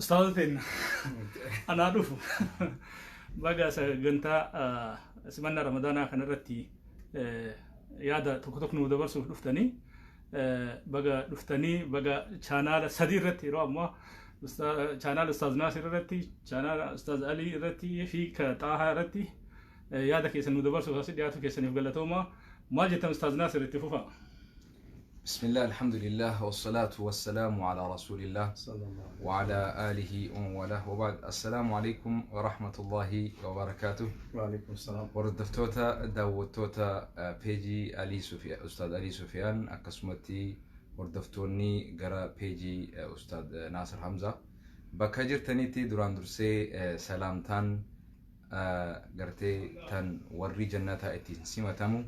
Ustaazota teenya anaa dhufu baga sagantaa simannaa Ramadaanaa kanarratti yaada tokko tokko nu dabarsuuf dhuftanii baga dhuftanii baga chaanaala sadii irratti yeroo ammaa chaanaala Ustaaz Naasir irratti, chaanaala Ustaaz Alii irratti fi Xaahaa irratti yaada keessan nu dabarsuuf asii dhiyaatu keessaniif galatooma. Maal jettan Ustaaz Naasir itti fufa? بسم الله الحمد لله والصلاة والسلام على رسول الله وعلى آله ومن والاه وبعد السلام عليكم ورحمة الله وبركاته. وعليكم السلام. Hordoftoota daawwattoota peejii Alii Sufiyaan, Ustaad Alii Sufiyaan, akkasumatti hordoftoonni gara peejii Ustaad Naasir Hamza bakka jirtanitti duraan dursee salaamtaan gartee tan warri jannataa ittiin simatamu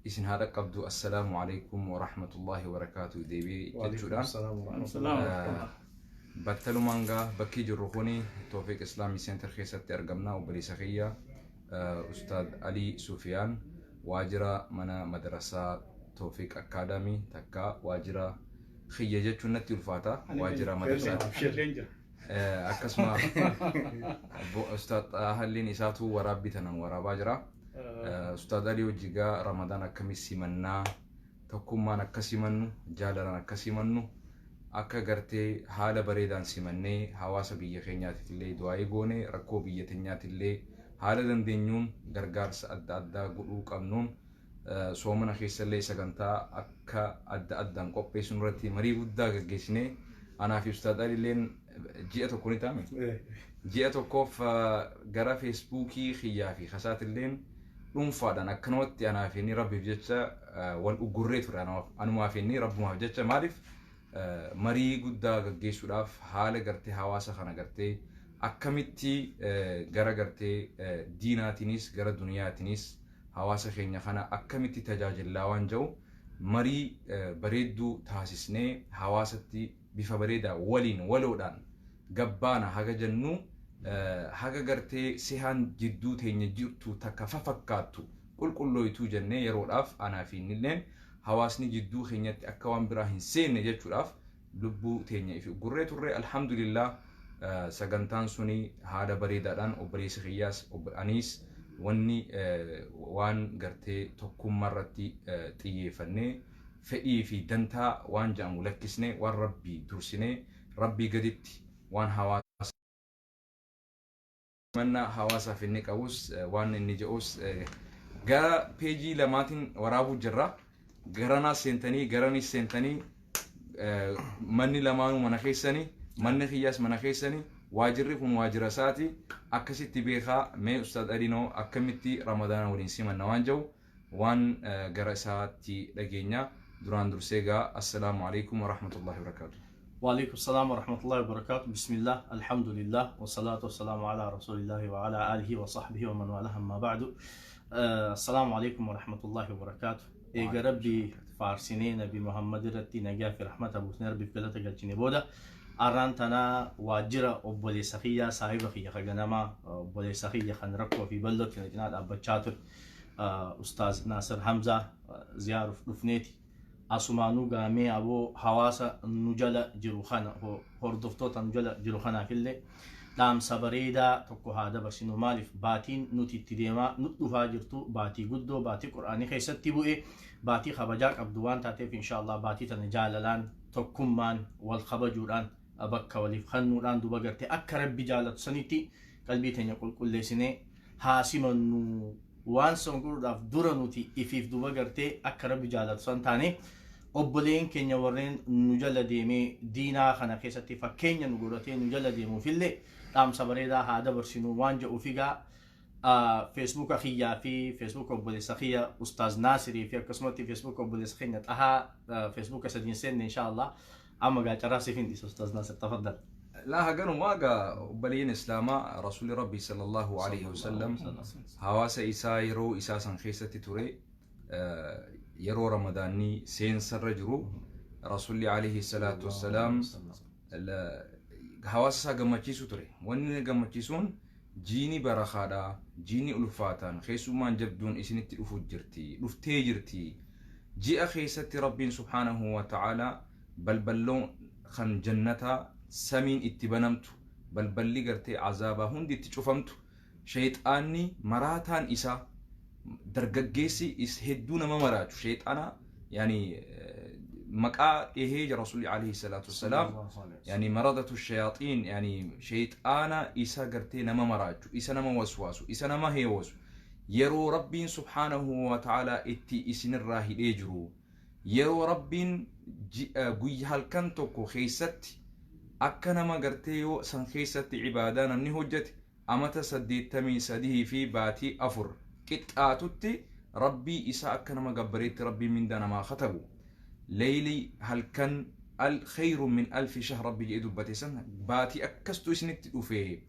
isin haa dhaqqabdu. Assalaamu alaikum warahmatullahi wabarakaatu deebi'ee jechuudhaan. Salaam. Battalumaan gaa bakki jirru kuni Toofiq Islamic Center keessatti argamna. Obboleessa kiyya Ustaad Alii Sufiyaan waajjira mana madrasaa Toofiq Academy takka waajjira kiyya jechuun natti ulfaata, waajjira madrasaati. Shirleen jira. Akkasuma Ustaad Xaahalliin isaatu waraabbii tanan waraabaa jira. Ustaad Alii hojii gaa Ramadaan akkamii simannaa, tokkummaan akka simannu, jaalalaan akka simannu, akka gartee haala bareedaan simannee hawaasa biyya keenyaatiif illee du'aa'ii goone, rakkoo biyya teenyaatillee haala dandeenyuun gargaarsa adda addaa godhuu qabnuun soomana keessallee sagantaa akka adda addaan qopheessuun irratti marii guddaa gaggeessinee anaa fi Ustaad Aliilleen ji'a tokko ni taame. Ji'a tokkoof gara Feesbuukii kiyyaa fi kasaatilleen dhuunfaadhaan akkanumatti anaa fi inni rabbiif jecha wal uggurree ture, anumaa fi inni rabbumaaf jecha. Maaliif marii guddaa gaggeessuudhaaf haala gartee hawaasa kana gartee akkamitti gara gartee diinaatiinis gara duniyaatiinis hawaasa keenya kana akkamitti tajaajillaa waan jedhu marii bareedduu taasisnee hawaasatti bifa bareedaa waliin waloodhaan gabbaana haga jennu haga gartee sihaan jidduu teenya jirtu takka fafakkaattu qulqullooytuu jennee yeroodhaaf anaa fi innilleen hawaasni jidduu keenyatti akka waan biraa hin seenne jechuudhaaf lubbuu teenya ifi gurree turre. Alhamdulillah, sagantaan suni haala bareedaadhaan obboleessi kiyyaas aniis wanni waan gartee tokkummaa irratti xiyyeeffannee fedhii fi dantaa waan jedhamu lakkisnee waan rabbii dursinee rabbii gaditti waan hawaasa mannaa hawaasaaf inni qabus waan inni jedhus gara peejii lamaatiin waraabuu jirra. Garanaas seentanii garanis seentanii manni lamaanuu mana keessanii, manni kiyyaas mana keessanii, waajirri kun waajira isaati akkasitti beekaa. Mee Ustaad Alinoo akkamitti Ramadaana waliin simanna waan jedhu waan gara isaatti dhageenya. Duraan dursee gaa assalaamu alaikum warahmatullahi wabarakaatu. وعليكم السلام ورحمة الله وبركاته. بسم الله الحمد لله والصلاة والسلام على رسول الله وعلى آله وصحبه ومن والاه أما بعد. السلام عليكم ورحمة الله وبركاته. Eega rabbi faarsinee Nabi Muhammad irratti nagaa fi rahmata buusnee rabbiif galata galchine booda arraan tanaa waajjira obboleessa kiyyaa, saahiba kiyya ka ganamaa, obboleessa kiyya kan rakkoo fi bal'ootti na cinaa dhaabbachaa ture, Ustaaz Naasir Hamzaa ziyaaruuf dhufneeti. Asumaanuu gaamee aboo hawaasa nu jala jiru kana, hordoftoota nu jala jiru kanaafillee dhaamsa bareedaa tokko haa dabarsinu. Maaliif baatiin nuti itti deemaa nu dhufaa jirtu baatii guddoo, baatii Qur'aanii keessatti bu'e, baatii kabajaa qabdu waan taateef, inshaallah baatii tana jaalalaan, tokkummaan, wal kabajuudhaan, bakka waliif kennuudhaan, duba gartee akka rabbi jaalatu sanitti qalbii teenya qulqulleessinee haa simannu. Waan san godhuudhaaf dura nuti ifiif duba gartee akka rabbi jaalatu san taane obboleen keenya warreen nu jala deemee diinaa kana keessatti fakkeenya nu godhatee nu jala deemuufillee dhaamsa bareedaa haa dabarsinu waan jedhuuf egaa Feesbuuka kiyyaa fi Feesbuuka obboleessa kiyya Ustaaz Naasirii fi akkasumatti Feesbuuka obboleessa keenya Xahaa, Feesbuuka sadiin seenne inshaallah. Amma gaa carraa siif hin dhiisa Ustaaz Naasir, tafaddal. Laa haganumaa gaa obboleeyyan islaamaa, rasuulli rabbii sallallahu alaihi wasallam hawaasa isaa yeroo isaa san keessatti ture, yeroo Ramadaanni seensarra jiru, rasuulli alaihi salaatu wassalaam hawaasa isaa gammachiisu ture. Wanni inni gammachiisuun jiini barakaadha, jiini ulfaataan, keessummaan jabduun isinitti dhufu jirti, dhuftee jirti. Ji'a keessatti rabbiin subhaanahu wa ta'aalaa balballoon kan jannataa samiin itti banamtu. Balballi gartee azaabaa hundi itti cufamtu, sheexaanni maraataan isaa dargaggeessi is hedduu nama maraachu sheexaana, yani maqaa dhihee jira Rasuulli alayhi salaatu wassalaam, yani maradatu shayaaxiin, yani sheexaana isa gartee nama maraachu, isa nama waswaasu, isa nama heewasu, yeroo Rabbiin subhaanahu wa ta'aalaa itti isinirraa hidhee jiru, yeroo Rabbiin guyya halkan tokko keessatti akka nama gartee yoo san keessatti ibaadaa namni hojjete amata 83 fi baatii 4 qixxaatutti Rabbii isaa akka nama gabbareetti Rabbiin mindaa namaa katabu, leyli halkan al khayru min alfi shahr Rabbi jedhee dubbate san, baatii akkastu isinitti dhufe.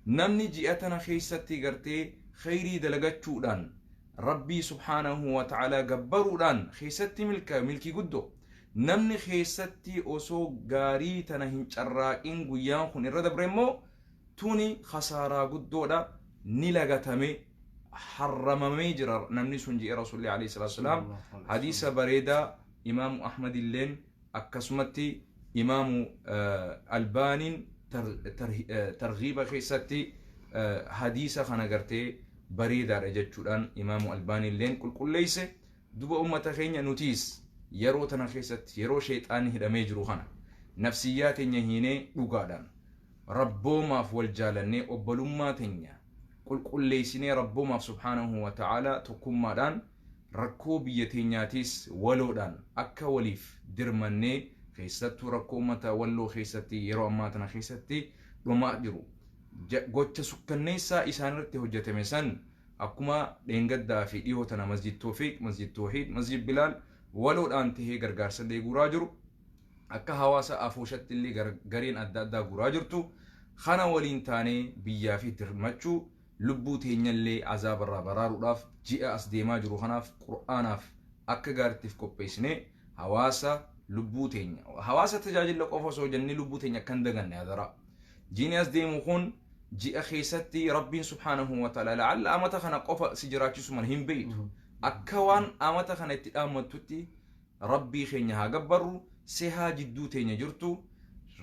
Namni ji'a tana keessatti gartee khayrii dalagachuudhaan, Rabbii subhaanahu wa ta'aalaa gabbaruudhaan keessatti milka milkii guddoo, namni keessatti osoo gaarii tana hin carraaqin guyyaan kun irra dabre immoo tuni khasaaraa guddoodha, ni lagatame, harramamee jira namni sun jedhe Rasuulli alayhi salaatu wassalaam. Hadiisa bareedaa Imaamu Ahmad illeen akkasumatti Imaamu Albaaniin targhiiba keessatti hadiisa kana gartee bareedaadha jechuudhaan Imaamu Albaanii illeen qulqulleesse. Duba ummata keenya, nutiis yeroo tana keessatti, yeroo sheexaanni hidhamee jiru kana, nafsiyyaa teenya hiinee, dhugaadhaan Rabboomaaf wal jaalannee, obbolummaa teenya qulqulleessinee, Rabboomaaf subhaanahu wa ta'aalaa tokkummaadhaan rakkoo biyya teenyaatiis waloodhaan akka waliif dirmannee, keessattuu rakkoo ummata Walloo keessatti yeroo ammaa tana keessatti dhumaa jiru, gocha sukkanneessaa isaanirratti hojjetame san, akkuma dheengaddaa fi dhihoo tana Masjid Toofiq, Masjid Toohiid, Masjid Bilaal waloodhaan tahee gargaarsa illee guuraa jiru, akka hawaasa afooshatti illee gareen adda addaa guuraa jirtu kana waliin taanee biyyaa fi dirmachuu, lubbuu teenyallee azaabarraa baraaruudhaaf, ji'a as deemaa jiru kanaaf Qur'aanaaf akka gaariittiif qopheessinee, hawaasa lubbuu teenya hawaasa tajaajila qofa osoo jennee lubbuu teenya akka hin daganne adaraa. Jiini as deemu kun ji'a keessatti Rabbiin subhaanahu wa ta'ala la'alla amata kana qofa si jiraachisu mala hin beeytu. Akka waan amata kana itti dhaammattutti Rabbii keenya haa gabbarru. Sehaa jidduu teenya jirtu,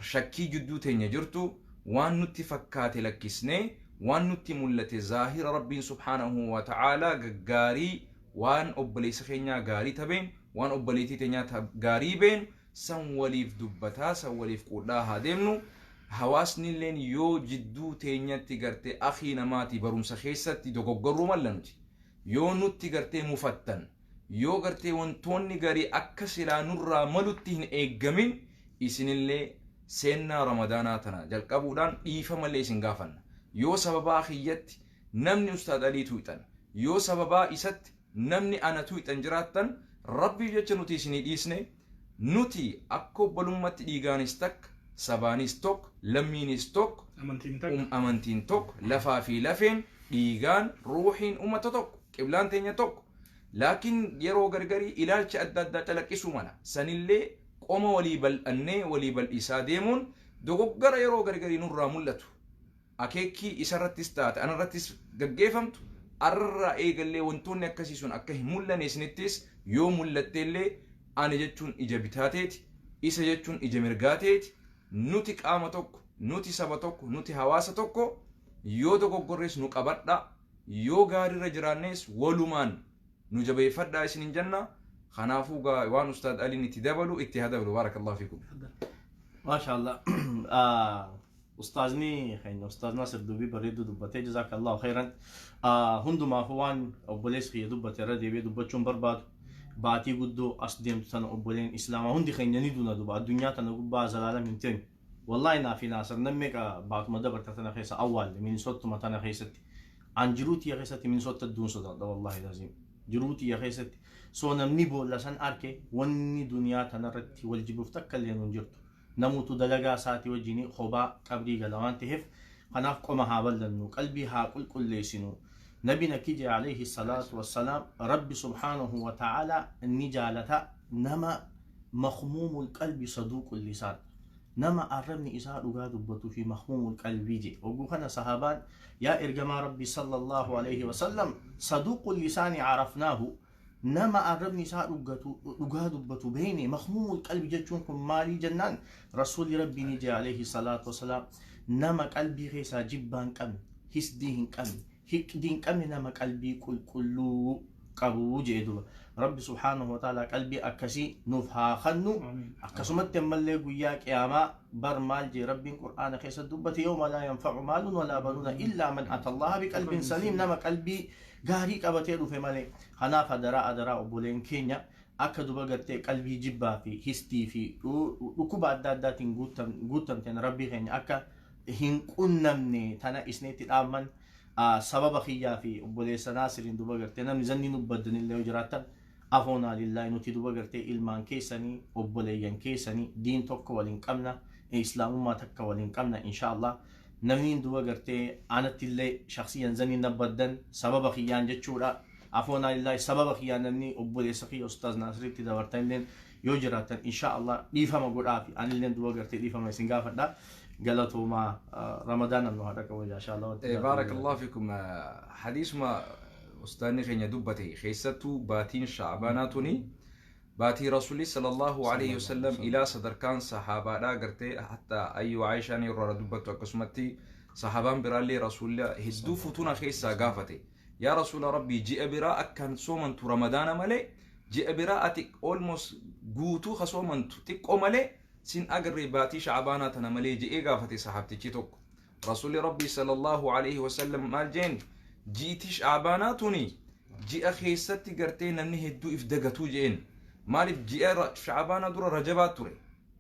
shakkii jidduu teenya jirtu, waan nutti fakkaate lakkisnee, waan nutti mul'ate zaahira Rabbiin subhaanahu wa ta'ala gaggaarii, waan obboleessa keenyaa gaarii tabeen, waan obboleettii teenyaa gaarii been san waliif dubbataa, san waliif quudhaa haa deemnu. Hawaasni illeen yoo jidduu teenyatti gartee akii namaati barumsa keessatti dogoggorruu malla, nuti yoo nutti gartee mufattan, yoo gartee wantoonni garii akka silaa nurraa malutti hin eeggamin, isinillee seennaa Ramadaanaa tana jalqabuudhaan dhiifamallee isin gaafanna. Yoo sababaa kiyyatti namni Ustaad Alii tuuxan, yoo sababaa isatti namni ana tuuxan jiraattan, Rabbii jecha nuti isinii dhiisne. Nuti akka obbolummaatti dhiigaanis takka, sabaanis tokko, lammiinis tokko, amantiin tokko, lafaa fi lafeen, dhiigaan, ruuhiin ummata tokko, qiblaan teenya tokko. Laakiin yeroo gargarii ilaalcha adda addaa calaqqisuu mala. Sanillee qoma walii bal'annee walii bal'isaa deemuun, dogoggora yeroo gargarii nurraa mul'atu, akeekkii isarrattis taate anarrattis gaggeeffamtu, arrarraa eegallee wantoonni akkasii sun akka hin mul'anne, isinittis yoo mul'atteellee ani jechuun ija bitaateeti, isa jechuun ija mirgaateeti. Nuti qaama tokko, nuti saba tokko, nuti hawaasa tokko. Yoo dogoggorrees nu qabadha, yoo gaariirra jiraannees walumaan nu jabeeffadhaa isinin jenna. Kanaafuu waan Ustaad Aliin itti dabalu itti haa dabalu. Baarakallahu fiikum. Maasha Allah. Ustaazni keenya Ustaaz Nasir dubbii bareedduu dubbatee, jazaakallahu khairan. Hundumaafuu waan obboleessi kiyya dubbate irra deebi'ee dubbachuun barbaadu, baatii guddoo as deemtu tana obboleen Islaamaa hundi keenya ni duna. Duba addunyaa tana gubbaa zalaalam hin teenyu. Wallaahi naa fi Naasir nam meeqa baatuma dabarte tana keessa awwaalle Minisottuma tana keessatti. An jiruu tiyya keessatti Minisotta duun sodaadha, wallaahi laziim. Jiruu tiyya keessatti soo namni boolla san arke, wanni duniyaa tanarratti wal jibuuf takka illee nun jirtu. Namuutu dalagaa isaatii wajjin kophaa qabrii gala waan ta'eef, kanaaf qoma haa bal'annu, qalbii haa qulqulleessinu. Nabiin akki jee alayhi salaatu wassalaam: Rabbi subhaanahu wa ta'aalaa ni jaalata nama makhmuumul qalbi saduuqul lisaan, nama arrabni isaa dhugaa dubbatuu fi makhmuumul qalbii je. Hogguu kana sahaabaan, "Yaa ergamaa Rabbi sallallahu alayhi wasallam, saduuqul lisaani carafnaahu Nama arrabni isaa dhugaa dubbatu beeyne. Mahmuumul qalbi jechuun kun maalii jennaan, Rasuulli Rabbii ni jee alayhi salaatu wasalaam, nama qalbii keessaa jibbaa hin qabne, hisdii hin qabne, hiqdii hin qabne, nama qalbii qulqulluu qabu jee. Duba Rabbi subhaanahu wa ta'ala qalbii akkasii nuuf haa kennu. Akkasumatti ammallee guyyaa qiyaamaa bar maal jee Rabbiin Qur'aana keessa dubbate? Yawma laa yanfa'u maalun walaa banuuna illaa man ata Allaha biqalbin saliim. Nama qalbii gaarii qabatee dhufe malee. Kanaaf adaraa, adaraa, obboleen keenya, akka duba gartee qalbii jibbaa fi histii fi dhukkuba adda addaatiin guuttamteen Rabbii keenya akka hin qunnamne tana isneetti dhaamman. Sababa kiyyaa fi obboleessa Naasiriin duba gartee namni zanni nu baddanillee yoo jiraattan, afoonaa lillaahi. Nuti duba gartee ilmaan keessanii, obboleeyyan keessanii, diin tokko waliin qabna, islaamummaa takka waliin qabna. Insha Allah, namni duba gartee anatti illee shaksiyan zanni na baddan sababa kiyyaan jechuudha, afoonaa lillaahi. Sababa kiyyaan namni obboleessa kiyya Ustaaz Naasiritti dabartan illee yoo jiraattan, insha Allah dhiifama godhaa fi anillee duba gartee dhiifama isin gaafadha. Galatoomaa. Ramadaan nu haadha qabu, insha Allah. Baarakallahu fiikum. Hadiisuma ustaanni keenya dubbate keessattuu baatiin Shacbaanaa tuni baatii Rasuulli sallallahu alaihi wasallam ilaa sadarkaan sahaabaadhaa gartee hatta ayyuu Aayishaan yeroo dubbattu, akkasumatti sahaabaan biraallee Rasuulli hedduu futuna keessaa gaafate: "Yaa Rasuula Rabbii, ji'a biraa akkaan soomantu Ramadaana malee ji'a biraa ati almost guutuu ka soomantu xiqqoo malee sin agarree, baatii Shacbaanaa tana malee," je'ee gaafate sahaabtichi tokko. Rasuulli Rabbii sallallahu alaihi wasallam maal jeen? Ji'iti Shacbaanaa tuni ji'a keessatti gartee namni hedduu if dagatuu jeen. Maaliif? Ji'a Shacbaanaa dura Rajabaa ture.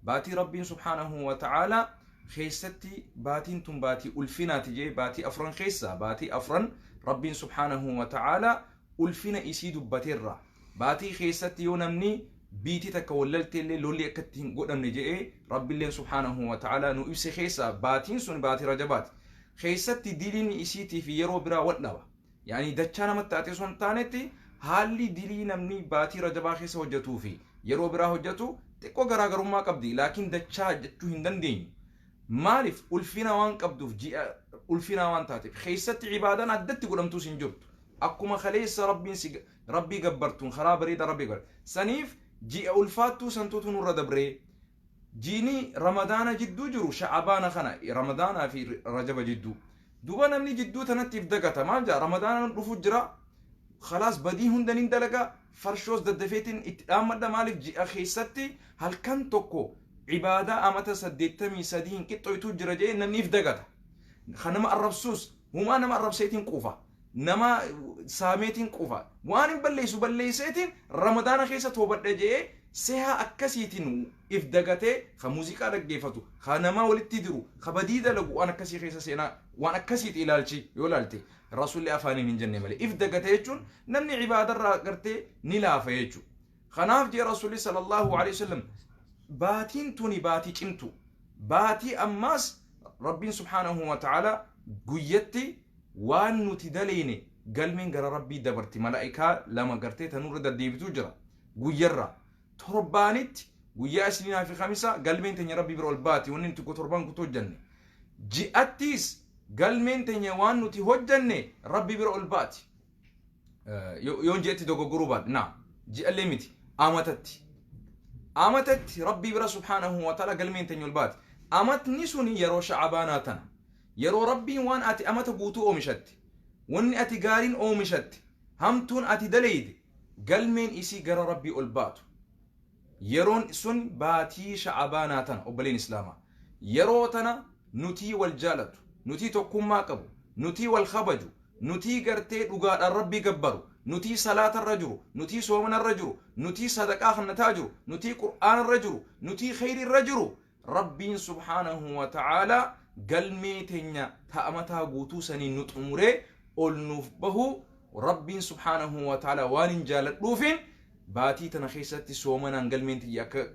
Baatii Rabbiin subhaanahu wa ta'aalaa keessatti baatiin tun baatii ulfinaati jee, baatii afran keessaa baatii afran Rabbiin subhaanahu wa ta'aalaa ulfina isii dubbateerra. Baatii keessatti yoo namni biitii takka wallaltee illee lolli akka itti hin godhamne jedhee Rabbiilleen subhaanahu wa ta'aalaa nu ibse keessaa baatiin sun baatii Rajabaati. Keessatti diliin isiitii fi yeroo biraa wal dhaba. Yaani dachaa namatti taatee osoo hin taanetti, haalli dilii namni baatii Rajabaa keessa hojjetuu fi yeroo biraa hojjetu xiqqoo garaagarummaa qabdi. Laakiin dachaa jechuu hin dandeenyu. Maaliif? Ulfina waan qabduuf, ji'a ulfinaa waan taateef. Keessatti ibaadaan addatti godhamtuus hin jirtu. Akkuma kaleessa Rabbiin si Rabbii gabbartuun karaa bareedaa Rabbii gabbartu. Saniif ji'a ulfaattuu santuutu nurra dabree. Jiini Ramadaana jidduu jiru Sha'abaana kana, Ramadaanaa fi Rajaba jidduu. Duba namni jidduu tanatti if dagata. Maal jaa? Ramadaana dhufu jira. Khalaas, badii hunda nin dalaga. Farshoos daddafeetiin itti dhaammadha. Maaliif? Ji'a keessatti halkan tokko ibaadaa amata 83 hin qixxoytuu jira jee namni if dagata. Kan nama arrabsuus humaa nama arrabseetiin quufa. Nama saameetiin quufa. Waan hin balleessu balleesseetiin Ramadaana keessa toobadha jee seha akkasiitiin if dagatee, ka muuziqaa dhaggeeffatu, ka nama walitti diru, ka badii dalagu waan akkasii keessa seenaa. Waan akkasiiti ilaalchi yoo ilaalte. Rasuulli afaaniin hin jenne malee, if dagate jechuun namni ibaadarraa gartee ni laafa jechuudha. Kanaaf jee Rasuulli sallallahu alaihi wasallam, baatiin tuni baatii cimtu. Baatii ammaas Rabbiin subhaanahu wa ta'ala guyyatti waan nuti daleene galmeen gara Rabbii dabarti. Malaa'ikaa lama gartee tanurra deddeebitu jira. Guyyarraa torbaanitti guyyaa Isniinaa fi Kamisa galmeen teenya Rabbii bira ol baati, wanni nuti torbaan guutuu hojjanne. Ji'attiis galmeen teenya waan nuti hojjanne Rabbii bira ol baati. Yoon ji'atti dogoggoruu baadhe, naa ji'allee miti, amatatti. Amatatti Rabbii bira subhaanahu wa ta'ala galmeen teenya ol baati. Amatni suni yeroo Sha'abaanaa tana. Yeroo Rabbiin waan ati amata guutuu oomishatte, wanni ati gaariin oomishatte, hamtuun ati daleeyde, galmeen isii gara Rabbii ol baatu. Yeroon sun baatii Sha'abaanaa tana, obboleen Islaamaa. Yeroo tana nutii wal jaalatu, nutii tokkummaa qabu, nutii wal kabaju, nutii gartee dhugaadhaan Rabbii gabbaru, nutii salaatarra jiru, nutii soomanarra jiru, nutii sadaqaa kannataa jiru, nutii Qur'aanarra jiru, nutii kheyriirra jiru, Rabbiin subhaanahu wa ta'aalaa galmee teenya ta'amataa guutuu saniin nu xumuree ol nuuf bahu. Rabbiin subhaanahu wa ta'aalaa waan hin jaaladhuufin baatii tana keessatti soomanaan galmeen tiyya akka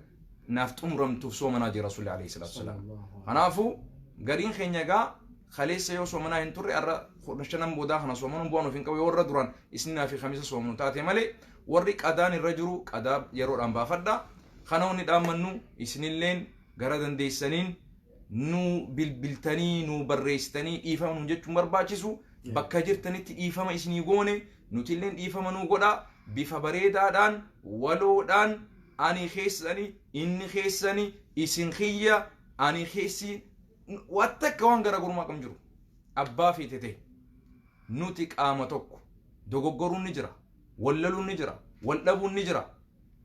naaf xumuramtuuf soomanaa jira Rasuulli alayhi salaatu wasalaam. Kanaafuu gariin keenya egaa kaleessa yoo soomanaa hin turre, har'a 15 boodaa kana soomanuun bu'aan of hin qabu, yoo warra duraan Isniinaa fi Kamisa soomanu taate malee. Warri qadaan irra jiru qadaa yeroodhaan baafadha. Kana wanni dhaammannu, isinilleen gara dandeessaniin nu bilbiltanii, nu barreessitanii dhiifama nu jechuun barbaachisu. Bakka jirtanitti dhiifama isinii goone, nutilleen dhiifama nu godha. Bifa bareedaadhaan waloodhaan ani keessani, inni keessani, isin kiyya, ani keessi, waan takka waan garaagarummaa qabu jiru. Abbaa feete ta'e nuti qaama tokko. Dogoggoruun ni jira, wallaluun ni jira, wal dhabuun ni jira.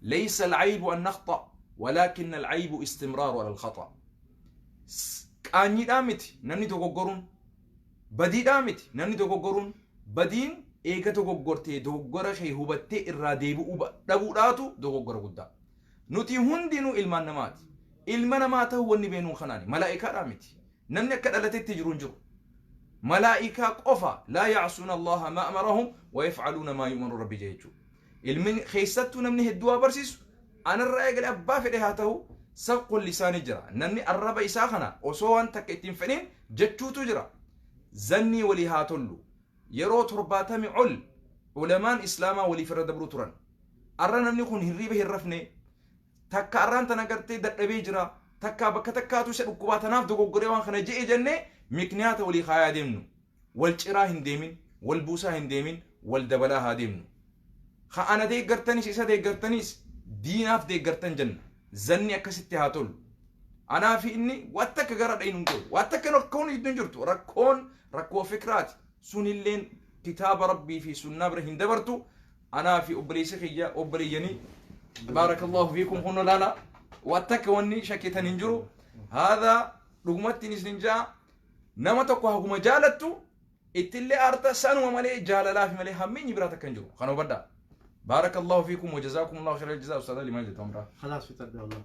ليس العيب أن نخطأ ولكن العيب استمرار على الخطأ. Qaanyiidhaa miti namni dogoggoruun, badiidhaa miti namni dogoggoruun. Badiin eega dogoggortee dogoggora kee hubattee irraa deebi'uu dhabuudhaatu dogoggora guddaa. Nuti hundinuu ilmaan namaati. Ilma namaa ta'uu wanni beenuun kanaani malaa'ikaadhaa miti. Namni akka dhalatetti jiru hin jiru. Malaa'ikaa qofa لا يعصون الله ما أمرهم ويفعلون ما يؤمرون rabbi jechuu. Ilmi keessattuu namni hedduu waa barsiisu anarraa eegale abbaa fedhe haa ta'u, sabqul lisaanii jira. Namni arraba isaa kana osoo waan takka ittiin fedhin jechuutu jira. Zannii walii haa tollu. Yeroo 70 ol ulamaan islaamaa waliif irra dabruu turan. Arra namni kun hirriiba hin rafne, takka arraan tana gartee dadhabee jira, takka bakka takkaatu isa dhukkubaa, tanaaf dogoggoree waan kana je'e jennee mikniyaata walii kaayaa deemnu. Wal ciraa hin deemin, wal buusaa hin deemin, wal dabalaa haa deemnu. Ka ana deeggartanis isa deeggartanis diinaaf deeggartan jenna. Zanni akkasitti haa tolu. Anaa fi inni waan takka gara dhayinu hin jiru. Waan takka rakkoon hin jirtu. Rakkoon rakkoo fikraati. Sunilleen kitaaba rabbii fi sunnaa bira hin dabartu. Anaa fi obboleessa kiyya, obboleeyyanii, بارك الله فيكم. Kunoo laala, waan takka wanni shakkitan hin jiru. Haadha dhugumatti isin jaa, nama tokko haguma jaalattu ittillee aarta, sanuma malee jaalalaa fi malee hammeenyi biraa takka hin jiru. Kana hubadhaa. بارك الله فيكم وجزاكم الله خير الجزاء. أستاذ علي، ما جد عمره. خلاص في تربية والله.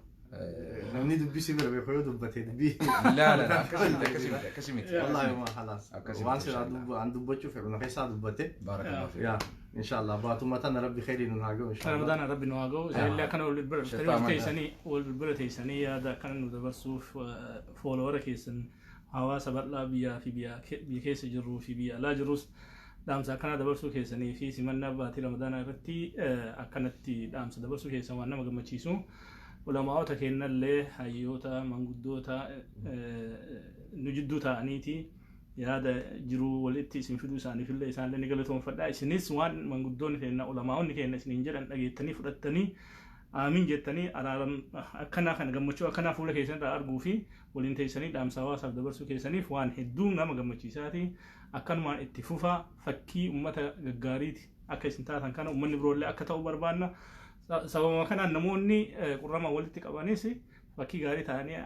Namni dubbisii bira beeku yoo dubbate dubbii. لا لا لا، akkasii akkasii akkasii miti. والله ما خلاص. Akkasii waan miti, silaa إن شاء الله. An dubbachuu fedhu na keessaa dubbate. بارك الله فيك. Yaa إن شاء الله baatuma tana rabbi khayrii nun haa ga'u إن شاء الله. Ramadaana rabbi nu haa ga'u. Isinillee akkana wal bira Shaytaan teessanii, wal bira teessanii yaada akkana nu dabarsuuf, foolowara keessan hawaasa bal'aa biyyaa fi biyya keessa jirruu fi biyya alaa jirrus dhaamsa akkanaa dabarsuu keessanii fi simannaa baatii Ramadaanaa irratti akkanatti dhaamsa dabarsuu keessan waan nama gammachiisu. Ulamaa'ota kennallee, hayyoota, manguddoota nu jidduu ta'aniiti yaada jiruu walitti isin fiduu isaaniifillee isaanillee ni galatoonfadha. Isinis waan manguddoonni keenya, ulamaa'onni keenya isiniin jedhan dhageettanii fudhattanii aamin jettanii araaram akkanaa kana gammachuu akkanaa fuula keessan irraa arguu fi waliin teessanii dhaamsa hawaasaaf dabarsuu keessaniif waan hedduu nama gammachiisaati. Akkanumaan itti fufaa. Fakkii ummata gaggaariiti akka isin taatan kana ummanni biroollee akka ta'u barbaanna. Sababa kanaan namoonni qurrama walitti qabanis fakkii gaarii ta'anii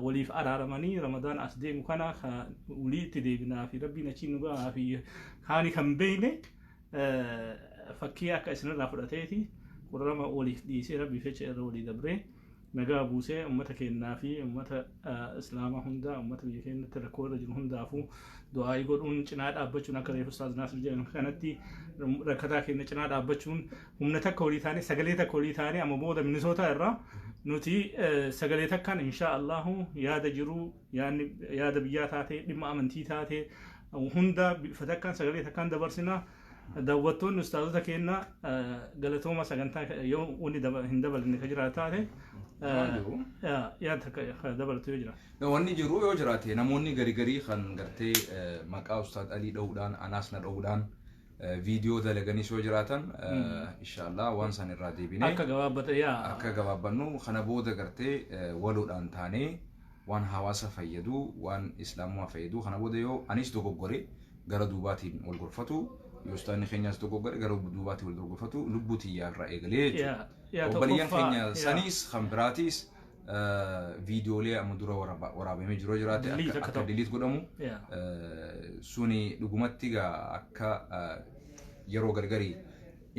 waliif araaramanii Ramadaan as deemu kana ka walii itti deebinaa fi rabbiin achiin nu gahaa fi kaani kan beeyne fakkii akka isinirraa fudhateeti qurrama waliif dhiisee rabbiif jecha irra walii dabree nagaa buusee ummata keenyaa fi ummata islaamaa hunda, ummata biyya keenyatti rakkoo irra jiru hundaafuu du'aa'ii godhuun cinaa dhaabbachuun, akka reefu Ustaaz Naasir jedhan kanatti rakkataa keenya cinaa dhaabbachuun, humna takka walii taanee, sagalee takka walii taanee, amma booda Minisootaa irraa nuti sagalee takkaan إن شاء الله yaada jiru, yaadni yaada biyyaa taate, dhimma amantii taate hunda bifa takkaan sagalee takkaan dabarsina. Daawwattoonni ustaazota keenya galatooma. Sagantaa yoo wanni hin dabalanne ka jiraatu taate, Waan jiru. Yaada takka ka dabalatu yoo jira. Wanni jiru yoo jiraate, namoonni gari garii kan gartee maqaa Ustaad Alii dha'uudhaan anaas na dha'uudhaan viidiyoo dalaganis yoo jiraatan, إن شاء الله waan san irraa deebinee akka gabaabbate yaa akka gabaabbannu. Kana booda gartee waloodhaan taanee waan hawaasa fayyadu, waan islaamummaa fayyadu, kana booda yoo anis dogoggore gara duubaatiin wal gorfatu, yoo ustaanni keenyaas dogoggore gara duubaatiin wal gorfatu, lubbuu tiyyaa irraa eegalee jechuudha. Yaa Obboleeyyan tokkoffaa keenya saniis kan biraatiis viidiyoolee amma dura waraabamee jiru yoo jiraate Delete akka akka akka ta'u. Delete godhamu. Suni dhugumatti gaa akka yeroo gargarii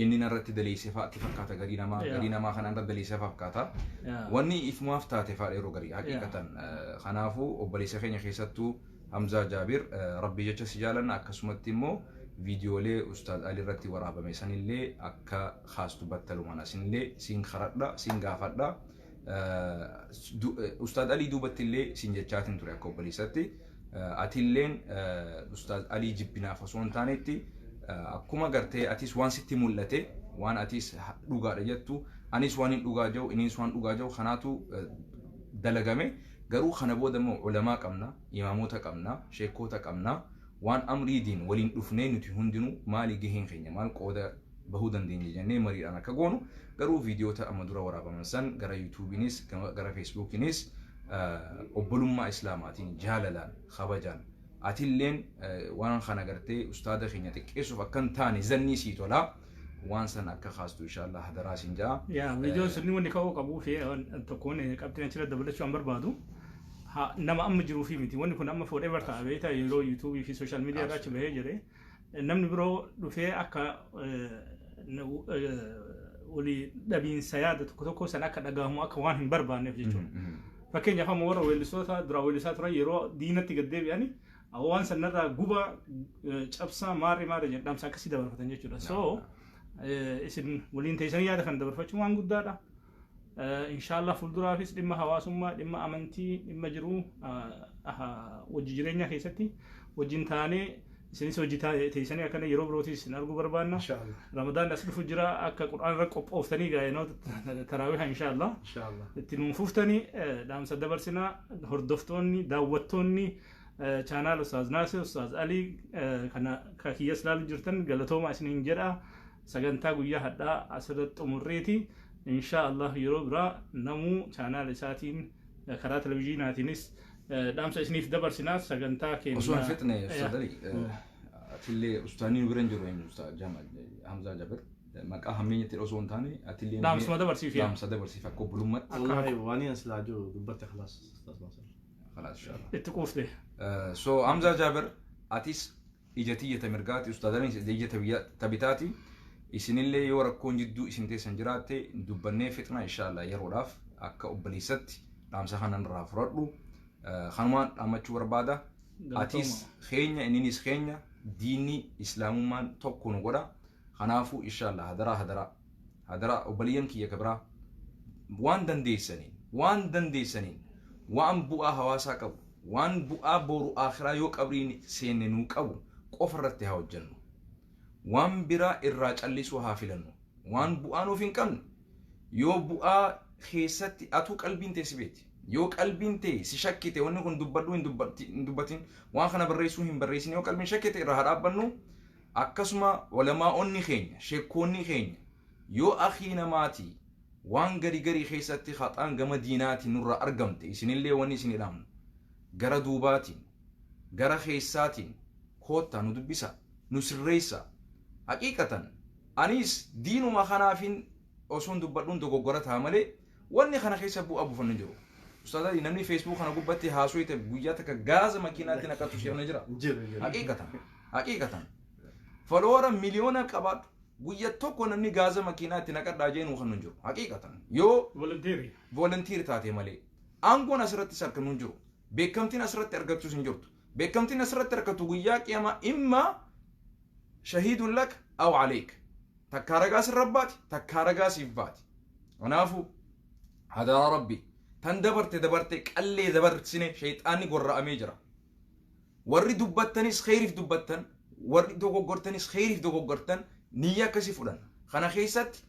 inni narratti daleessee fa'aatti fakkaata, garii namaa garii namaa kana irratti daleessee fa'a fakkaata. Wanni ifumaaf taate fa'a yeroo garii haqiiqatan. Kanaafuu obboleessa keenya keessattuu Hamzaa Jaabir, rabbi jecha si jaalanna. Akkasumatti immoo viidiyoolee Ustaaz Ali irratti waraabame sanillee akka kaastu battalumaan asinillee siin karadha, siin gaafadha. Ustaaz Alii duubatti illee siin jechaatiin ture akka obboleessatti. Atilleen Ustaaz Alii jibbinaaf osoo hin taanetti, akkuma gartee atis waan sitti mul'ate, waan atis dhugaadha jettu, anis waan hin dhugaa jiru, innis waan dhugaa jiru kanaatu dalagame. Garuu kana booda immoo ulamaa qabna, imaamota qabna, sheekota qabna, waan amriidiin waliin dhufnee nuti hundinuu maali gaheen keenya, maal qooda Bahuu dandeenya jennee mariidhaan akka goonu, garuu viidiyoota amma dura waraabaman san gara yuutuubiinis gara feesbuukiinis obbolummaa islaamaatiin, jaalalaan, kabajaan, atilleen waan kana gartee ustaada keenya xiqqeessuuf akka hin taane zannii sii tolaa waan san akka kaastu inshaallah hadaraa siin ja'a. Yaa, viidiyoon sunni wanni ka'uu qabuu fi tokkoon qabxiin achirra dabalachuu an barbaadu nama amma jiruu fi miti. Wanni kun amma forever ta'a beektaa, yeroo yuutuubii fi social media irraa achi bahee jire namni biroo dhufee akka walii dhabiinsa yaada tokko tokko san akka dhagahamu akka waan hin barbaanneef jechuudha. Fakkeenyaaf amma warra weellistoota duraa weellisaa turan yeroo diinatti gad deebi'anii waan sanarraa guba cabsaa maarri maarri jedhamsa akkasii dabarfatan jechuudha. So isin waliin teessanii yaada kana dabarfachuun waan guddaadha. Inshaallah fuulduraafis dhimma hawaasummaa, dhimma amantii, dhimma jiruu hojii jireenya keessatti wajjin taanee isinis hojii teessanii akkana yeroo birootis isin arguu barbaanna. Inshallah. Ramadaan as dhufu jira, akka qur'aan irra qophooftanii gaa'enoo taraawiha inshaallah. Inshallah. Itti nuun fuftanii dhaamsa dabarsinaa. Hordoftoonni, daawwattoonni channel Ustaaz Naasir, Ustaaz Alii kana ka kiyyas ilaalu jirtan galatooma isiniin jedha. Sagantaa guyyaa hadhaa asirratti xumurreeti. Insha Allah yeroo biraa namuu channel isaatiin karaa televizyiinaatiinis dhaamsa isiniif dabarsinaa sagantaa keenya. Osoo hin fixne, Ustaaz Alii, atillee ustaanii nu bira hin jiru eenyu, Ustaaz Hamzaa Jabir, maqaa hammeenyatti osoo hin taane atillee Dhaamsuma dabarsiif yaa. Dhaamsa dabarsiif akka obbolummaatti. Wallahi waan ani silaa jiru dubbatte, خلاص Ustaz Nasir. خلاص inshallah. Itti quufte. So Hamzaa Jabir, atis ija tiyyata mirgaati, Ustaaz Aliin ija tabitaati. Isinillee yoo rakkoon jidduu isin teessan jiraatte dubbannee fixna inshallah. Yeroodhaaf akka obboleessatti dhaamsa kanan irraa fudhadhu. Kanumaan dhaammachuu barbaada. Atis keenya, inninis keenya, diinni islaamummaan tokko nu godha. Kanaafuu inshallah hadaraa hadaraa hadaraa obboleeyyan kiyya kabiraa waan dandeessaniin, waan dandeessaniin, waan bu'aa hawaasaa qabu, waan bu'aa boru akhiraa yoo qabriin seenne nuu qabu qofa irratti haa hojjennu. Waan biraa irraa callisuu haa filannu. Waan bu'aa nuuf hin qabne yoo bu'aa keessatti atuu qalbiin tee si beeti. Yoo qalbiin tee si shakkite, wanni kun dubbadhuu hin dubbatin, waan kana barreessuu hin barreessin, yoo qalbiin shakkite irraa haa dhaabbannu. Akkasuma walamaa'onni keenya, sheekkoonni keenya, yoo akii namaatii waan gari garii keessatti haxaan gama diinaatiin nurraa argamte, isinillee wanni isin hidhamnu gara duubaatiin gara keessaatiin koottaa nu dubbisa, nu sirreessa. Haqiiqatan anis diinuma kanaafin osoon dubbadhuun dogoggora ta'a malee wanni kana keessa bu'aa buufannu jiru. Ustaaz, namni feesbuuk kana gubbatti haasoo ta'e guyyaa takka gaaza makiinaatti naqatu seerna jira. Jiru jiru. Haqiiqatan haqiiqatan follower miliyoona qabaadhu, guyya tokko namni gaaza makiinaatti naqadhaa jeenuu kan hin jiru haqiiqatan yoo Volunteer. Volunteer taate malee. Aangoon asirratti argamu hin jiru, beekamtiin asirratti argachuus hin jirtu. Beekamtiin asirratti argatu guyyaa qiyamaa imma شهيد لك أو عليك, takkaa ragaa sirra baati, takkaa ragaa siif baati. Kanaafuu hadaraa rabbi, tan dabarte dabarte, qallee dabarsine, shayxaanni gorra'amee jira. Warri dubbattanis kheyriif dubbattan, warri dogoggortanis kheyriif dogoggortan, niyya akkasii fudhan. Kana keessatti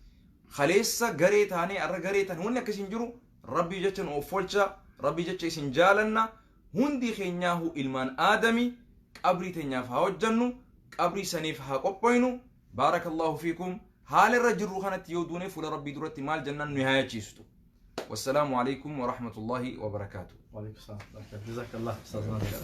kaleessa garee taanee arra garee taane wanni akkasii hin jiru. Rabbii jecha nu of oolcha, rabbii jecha isin jaalanna. Hundi keenyaahu ilmaan aadami, qabrii teenyaaf haa hojjannu, qabrii saniif haa qophoynu. بارك الله فيكم. Haala irra jirru kanatti yoo duune fuula rabbii duratti maal jennaan nu yaayachiistu. والسلام عليكم ورحمة الله وبركاته. وعليكم السلام. جزاك الله أستاذ ناصر.